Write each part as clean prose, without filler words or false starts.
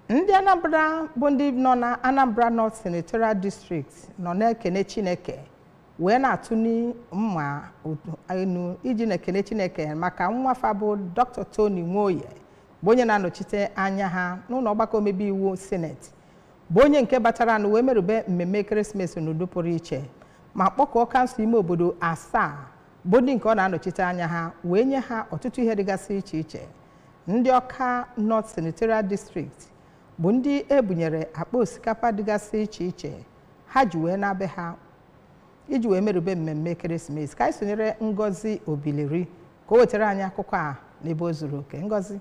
Ndị Anambra bụ ndị nọ na Anambra North Senatorial District nọ na-ekene Chineke wee na-atụni mma enu iji na-ekene Chineke maka nwafa bụ Dr. Tony Nwoye, bụ onye na-anọchite anya ha n'ụlọ ọgbakọ omebe iwu Senate, bụ onye nke batara nụ wee merube mmemme ekeresimesi n'udo pụrụ iche, ma kpọkọọ kansụl ime obodo asaa bụ ndị nke ọ na-anọchite anya ha wee nye ha ọtụtụ ihe dịgasị iche iche. Ndị Ọka North Senatorial District bụ ndị ebunyere akpa osikapa dịgasị iche iche ha ji wee na-abịa ha iji wee merube mmemme ekeresimesi. Ka anyị sonyere Ngozi Obileri ka o wetara anyị akụkọ a n'ebe o zuru oke. Ngozi.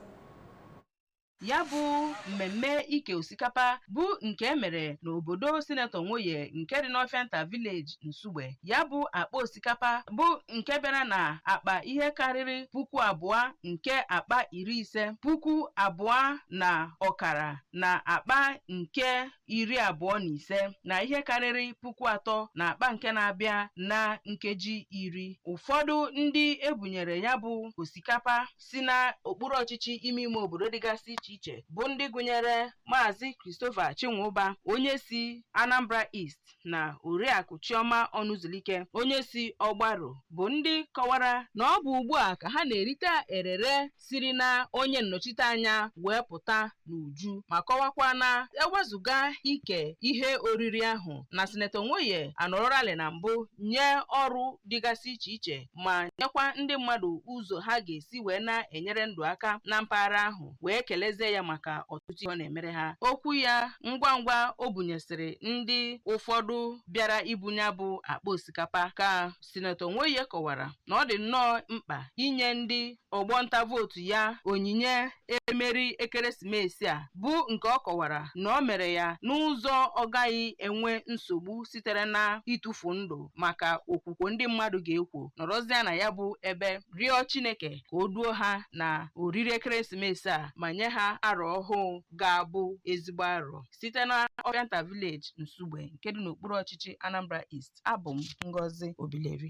Ya bụ mmemme ike osikapa bụ nke emere n'obodo Sinetọ Nwoye nke dị n'Ọfịanta Village, Nsugbe. Ya bụ akpa osikapa bụ nke bịara na akpa ihe karịrị 2,000 nke akpa 50, 2,500 na akpa nke 25, na ihe karịrị 3,000 na akpa nke na-abịa na nkeji 10. Ụfọdụ ndị ebunyere ya bụ osikapa si na okpuru ọchịchị ime ime obodo dịgasị iche iche bụ ndị gụnyere Maazị Christopher Chinwụba, onye si Anambra East, na Oriakụ Chioma Ọnụzulike, onye si Ọgbarụ, bụ ndị kọwara na ọ bụ ugbu a ka ha na-erite erere siri na onye nnọchiteanya wee pụta n'uju, ma kọwakwa na ewezụga ike ihe oriri ahụ, na Sinetọ Nwoye anọrọrali na mbụ nye ọrụ dịgasị iche iche ma nyekwa ndị mmadụ ụzọ ha ga-esi wee na-enyere ndụ aka na mpaghara ahụ, wee kelezie ya maka ọtụtụ ihe ọ na-emere ha. Okwu ya ngwa ngwa o bunyesịrị ndị ụfọdụ bịara ibunye bụ akpa osikapa ka Sinetọ Nwoye kọwara na ọ dị nnọọ mkpa inye ndị ọgbọnta vootu ya onyinye emeri ekeresimesi a, bụ nke ọ kọwara na o mere ya n'ụzọ ọ gaghị enwe nsogbu sitere na ịtụfu ndụ, maka okwukwe ndị mmadụ ga-ekwo nọrọzie na ya bụ ebe rịọ Chineke ka o duo ha na oriri ekeresimesi a ma nye ha arọ ọhụụ ga-abụ ezigbo arọ. Site na Ọfịanta Village, Nsugbe, nke dị n'okpuru ọchịchị Anambra East, abụ m Ngozi Obileri.